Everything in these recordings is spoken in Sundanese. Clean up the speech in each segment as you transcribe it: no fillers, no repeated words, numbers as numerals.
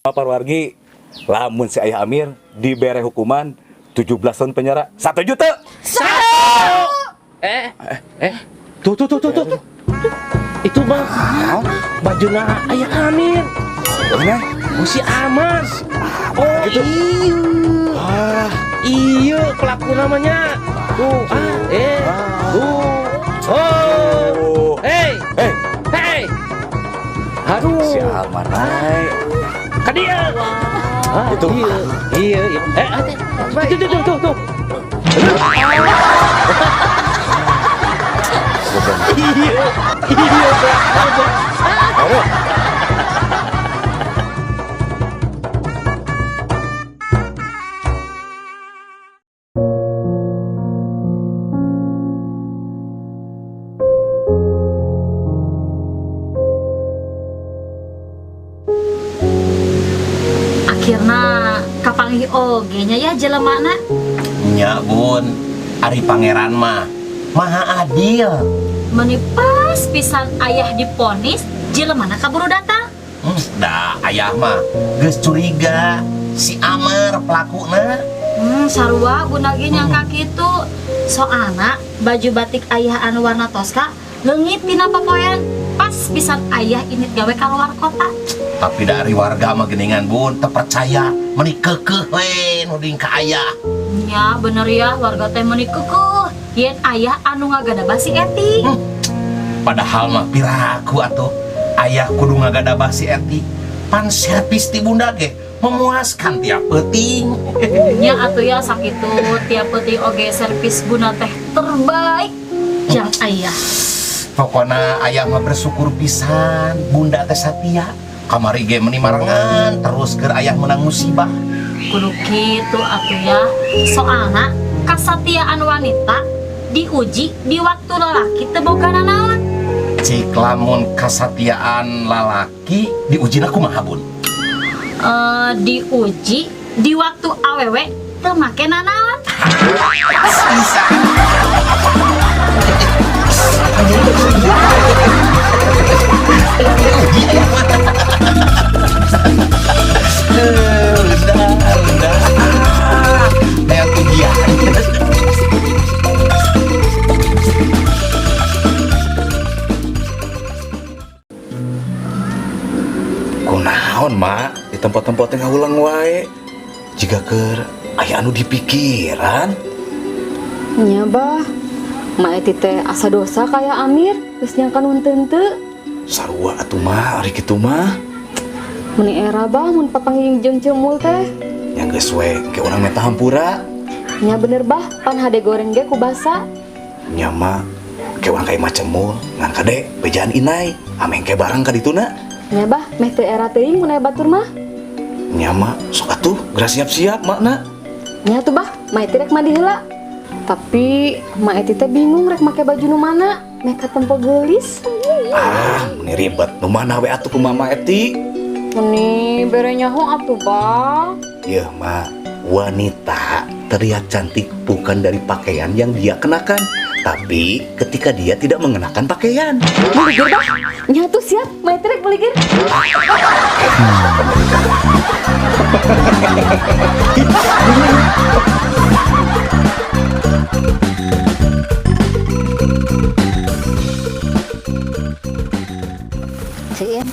Parwargi, lamun si Ayah Amir dibere hukuman 17 tahun penjara, 1 juta. Satu. Eh, eh, Tuh tuh tuh tuh tuh. Itu mah bajuna Ayah Amir. Mana? Oh, si Amar. Oh, gitu. Iya. Ah, Iya, pelaku namanya. Tuh, ah, eh. Tuh. Oh. Oh. Hey, Eh, hey. Aduh. Si Amar naik. Ka dieu. Ah, Itu. Iya, iya, iya. Eh, ah, tuh, tuh, tuh, tuh, tuh. Iya, iya, pelaku. Aduh. Akhirna kapanggih oge nya ya jelemana. Nya, Bun, ari Pangeran mah maha adil. Meni pas pisan Ayah diponis, jelemana kaburu datang. Dah Ayah mah geus curiga si Amar pelakuna. Sarua Bunda ge nyangka kitu. Soalna baju batik Ayah anu warna toska leungit dina papoean. Pas pisan Ayah indit gawe keluar kota. Tapi dari warga mah geningan, Bun, terpercaya meni keukeuh we nuding ka Ayah. Ya bener ya, warga teh meni keukeuh yen Ayah anu ngagadabah si Eti. Padahal mah piraku atuh Ayah kudu ngagadabah si Eti, pan servis ti Bunda ge memuaskan tiap peuting. Nya atuh ya sakitu tiap peuting oge servis Bunda teh terbaik jang Ayah. Pokoknya Ayah mah bersyukur pisan Bunda teh satia. Kamari ge meni marengan terus keur Ayah menang musibah. Kudu kitu atuh ya, soalna kasatiaan wanita diuji di waktu lelaki teu boga nanaon. Cik, lamun kasatiaan lalaki diujina kumaha, Bun? Eh, diuji di waktu awewe teu make nanaon. Bisa. Diuji Ayah mah. Udah, udah. Kayak ujian. Kunaon, Mak, di tempat-tempat yang ngawulang wae. Jiga keur aya anu dipikiran. Nya, Bah. Mak Eti teh asa dosa ka Ayah Amir, geus nyangka nu henteu. Sarua atuh, Mak, ari kitu mah. Meni era, Bah, mun papanggih jeung Ceu Mul teh. Nya geus we, ke urang menta hampura. Nya bener, Bah, pan hade goreng ge ku basa. Nya, Mak, ke urang ka imah Ceu Mul, ngan kade bejaan inai, ameh ke barang ka dituna. Nya, Bah, meh teu era teuing mun aya batur mah. Nya, Mak, sok atuh, geura siap-siap makna. Nya tuh, Bah, Mak Eti rek mandi heula. Tapi Mak Eti teh bingung rek make baju nu mana, meh katempo geulis. Ah, meni ribet. Nu mana we atuh kumaha Mak Eti? Meni bere nyaho atuh, Bah. Yeuh, Mak, wanita terlihat cantik bukan dari pakaian yang dia kenakan, tapi ketika dia tidak mengenakan pakaian. Beuligeur, Bah. Nya tuh siap, Mak Eti rek beuligeur. Ceu Im,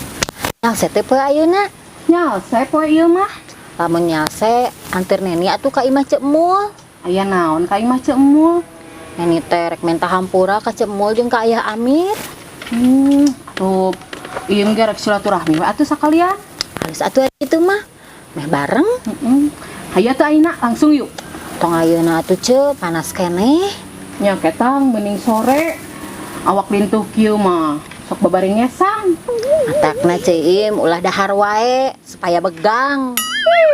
nyalse teh poe ayeuna? Nyalse poe ieu mah. Lamun nyalse, anter Neni atuh ka imah Ceu Mul. Aya naon ka imah Ceu Mul? Neni teh rek minta hampura ka Ceu Mul jeung ka Ayah Amir. Tuh, ieu ge rek silaturahmi we atuh sakalian. Halus atuh itu mah. Meh bareng. Heeh. Hayu atuh ayeuna langsung yuk. Tong ayeuna atuh, Ce, panas keneh. Nya ketang mending sore. Awak lintuh kieu mah sok babari ngesang. Matakna Ceu Im ulah dahar wae supaya begang.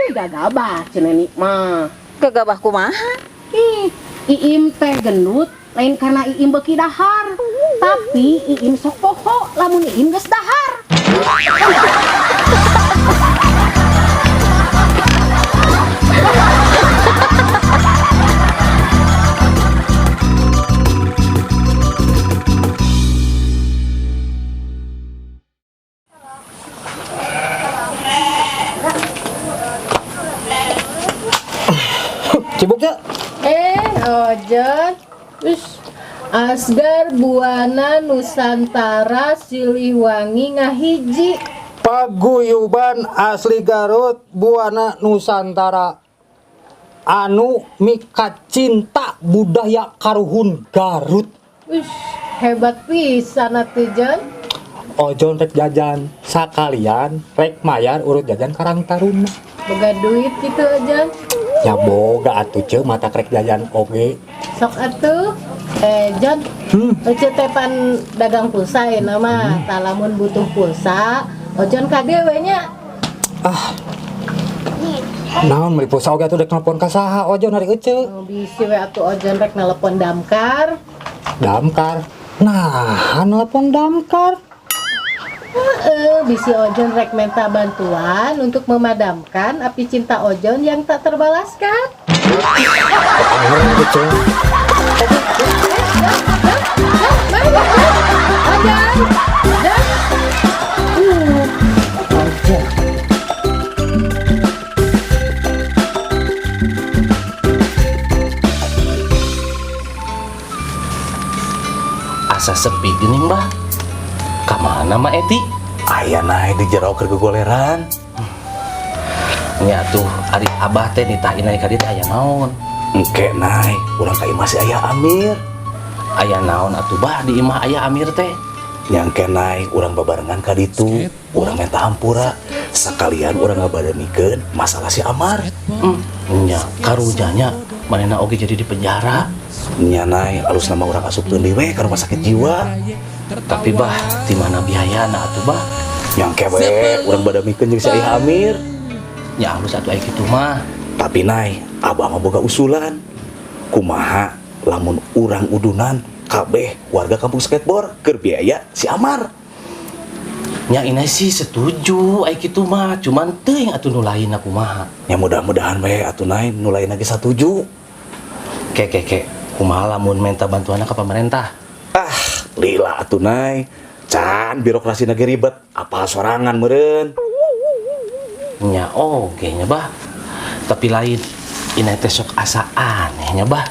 Ih, gagabah cenah Neni mah. Gagabah kumaha? Ih, Iim teh gendut lain karena Iim beuki dahar, tapi Iim sok poho lamun Iim geus dahar. Cibuk ya. Eh, Ojon. Ush. Asgar Buana Nusantara Siliwangi ngahiji. Paguyuban asli Garut Buana Nusantara anu mikacinta budaya karuhun Garut. Ush, hebat pisan atuh, Jon. Ojon rek jajan sakalian rek mayar urut jajan Karang Taruna. Boga duit gitu, Ojon? Ya boga atuh, Ceu, mata rek jajan oge. Sok atuh. Eh, Jon. Ece teh pan dagang pulsa ya nama. Tah, lamun butuh pulsa, Ojon KGW nya. Ah. Naon meuli pulsa oge atuh, dek nelpon ka saha Ojon hari Ece? Oh, bisi we atuh Ojon rek nelpon damkar. Damkar. Nah, nelpon damkar. Heeh, bisi Ojon rek minta bantuan untuk memadamkan api cinta Ojon yang tak terbalaskan. Anger Ece. Ojon, Jon. Ojon. Asa sepi geuning, Bah. Kamana Ma Eti? Aya, Nay, di jero keur gegoleran. Nya tuh, ari Abah teh nitah inai ka dieu teh aya naon? Engke, Nay, urang ka imah si Ayah Amir. Aya naon atuh, Bah, di imah Ayah Amir teh? Nya engke, Nay, urang babarengan ka ditu, urang minta hampura. Sekalian urang ngabadamikeun masalah si Amar. Nya karunya manehna oge jadi di penjara. Nya, Nay, alusna mah urang asupkeun deui we ka rumah sakit jiwa. Tapi Bah, di mana biayana atuh, Bah? Nya engke we urang badamikeun jeung si Ayah Amir. Nya alus atuh aya kitu mah. Tapi Nay, Abah mah boga usulan. Kumaha lamun urang udunan kabeh warga kampung skateboard keur biaya si Amar? Nya inai sih setuju aya kitu mah, cuman teuing atuh nu lain kumaha. Ya mudah-mudahan we atuh, Nay, nu lain lagi satuju. Ke ke ke, kumaha lamun minta bantuan ke pemerintah? Ah, lila atuh, Nay. Can birokrasi lagi ribet, apa sorangan meureun. Nya oge nya, Bah. Tapi lain inai teh sok asa aneh nya, Bah.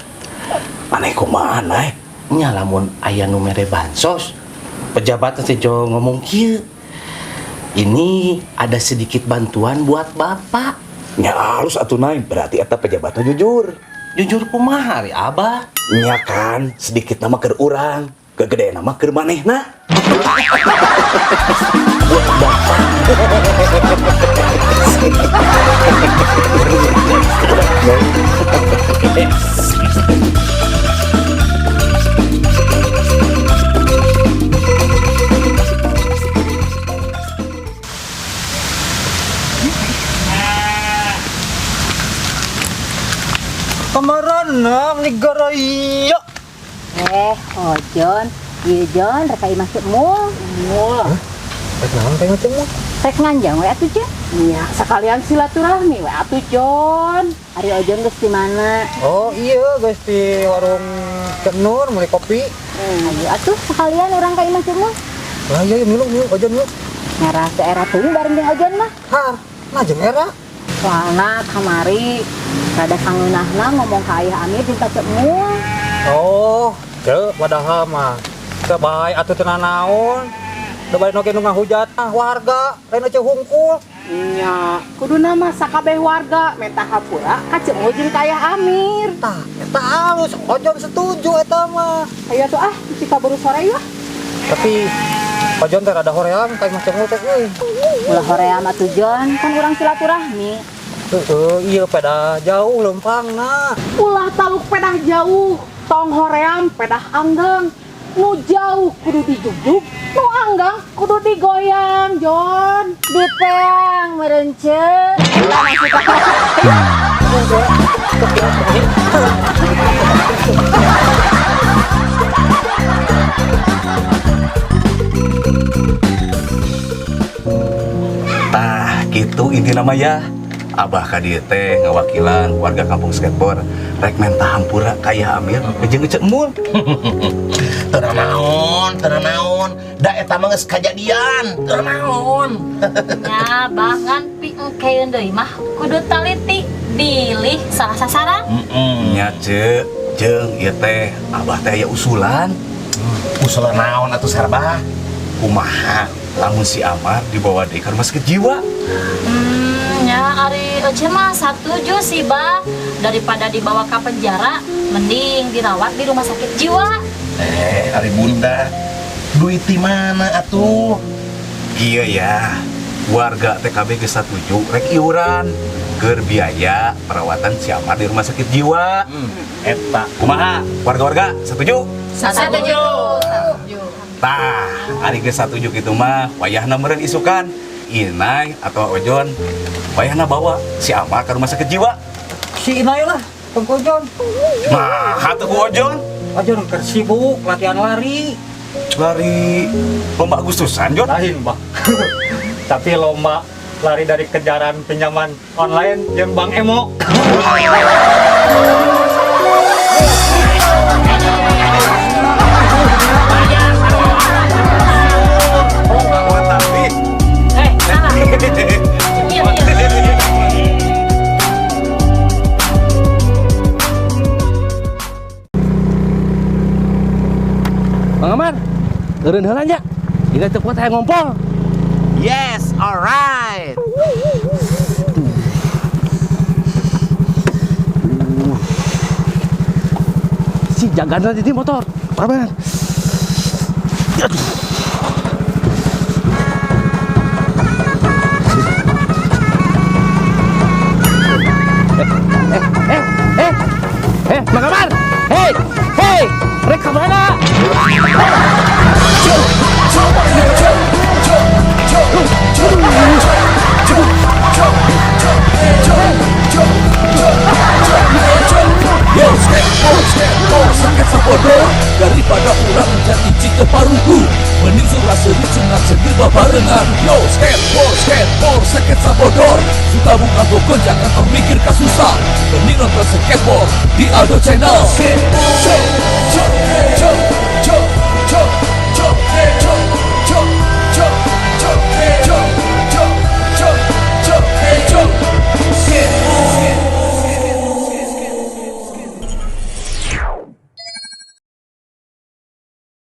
Aneh kumaha, Nay? Nya lamun aya nu mere bansos, pejabat teh jo ngomong kieu. Ini ada sedikit bantuan buat Bapak. Nya halus atuh, Nay, berarti eta pejabatnya jujur. Jujur kumaha ari Abah? Nya kan sedikit nama keur urang, kegedean nama keur manehna. Buat Bapak. Kemaranang negara iya. Eh, Ojon, ieu Jon rek ka imah Ceu Mul. Mul. Rek naon teh Ceu Mul? Rek nganjang we atuh, Ceu. Iya, sekalian silaturahmi we atuh, Jon. Ari Ojon geus di mana? Oh iya, guys, di warung Cenur beli kopi. Ayo atuh sekalian urang ka imah Ceu Mul. Lah iya, iya, milu milu Ojon milu. Ngarah teh era teuing bareng jeung Ojon mah. Har, nah jeung era. Soalna kamari rada sangeunahna ngomong ka Ayah Amir jeung ka Ceu Mul. Oh, ceu padahal mah teu bae atuh teu naon. Teu bae oge nu ngahujat ah warga, lain Ceu hungkul. Nya, kuduna mah sakabeh warga menta hampura ka Ceu Mul jeung ka Ayah Amir. Tah, eta halus, Ojon setuju eta mah. Ayo tuh ah, bisi kaburu sore ya. Tapi Ojon teh rada hoream ka imah Ceu Mul teh euy. Ulah hoream atuh, Jon, kan urang silaturahmi. Heeh, iya pedah jauh lempangna. Ulah taluk pedah jauh, tong hoream pedah anggang. Nu jauh kudu dijugjug, nu anggang kudu digoyang, Jon. Diteang meureun, Ceu. Eta maksudna. Tah, gitu inti nama ya. Abah ka dieu teh ngawakilan warga kampung skateboard rek menta hampura ka Ayah Amir jeung Ece Emul. Teu naon, teu naon. Da eta mah geus kajadian, teu naon. Nya, bahkan piengkeun deui mah kudu taliti bilih salah sasaran. Nya, Ce, jeung ieu teh Abah teh aya usulan. Usulan naon atuh, Sarbah? Kumaha lamun si Amar dibawa deui ka rumah sakit jiwa? Ya, ari Ece mah satuju sih, Bah. Daripada dibawa ke penjara, mending dirawat di rumah sakit jiwa. Eh, ari Bunda. Duit di mana atuh? Iya ya, warga TKB geus satuju rek iuran keur biaya perawatan si Amar di rumah sakit jiwa. Eta. Kumaha? Warga-warga setuju? Satuju. Tah, ari geus satuju kitu mah wayahna meureun isukan. Inai atau Ojon wayahna bawa si Amar ke rumah sakit jiwa. Si Inai lah, Bang Ojon. Nah, hatuh ku Ojon. Ojon keur sibuk latihan lari. Lari lomba Agustusan, Jon? Lain, Bang. Tapi lomba lari dari kejaran pinjaman online jeung Bang Emo. Tapi Eh, salah. Iya. Bang Amar, eureun heula nya. Ieu teu kuat hayang ngompol. Yes, alright. Si jagaan di motor. Parah. Aduh. Eh, eh, eh, eh, eh, Mang Amar. Hei, hei, rek ka mana? Yo, skateboard, skateboard, sakit sabodor. Daripada urang jadi cike parugu, mending surah seri cengat cengir babarengan. Yo, skateboard, skateboard, sakit sabodor. Suka buka bokon, jangan tong mikir kasusah. Mending nonton skateboard di Aldo Channel. Skateboard.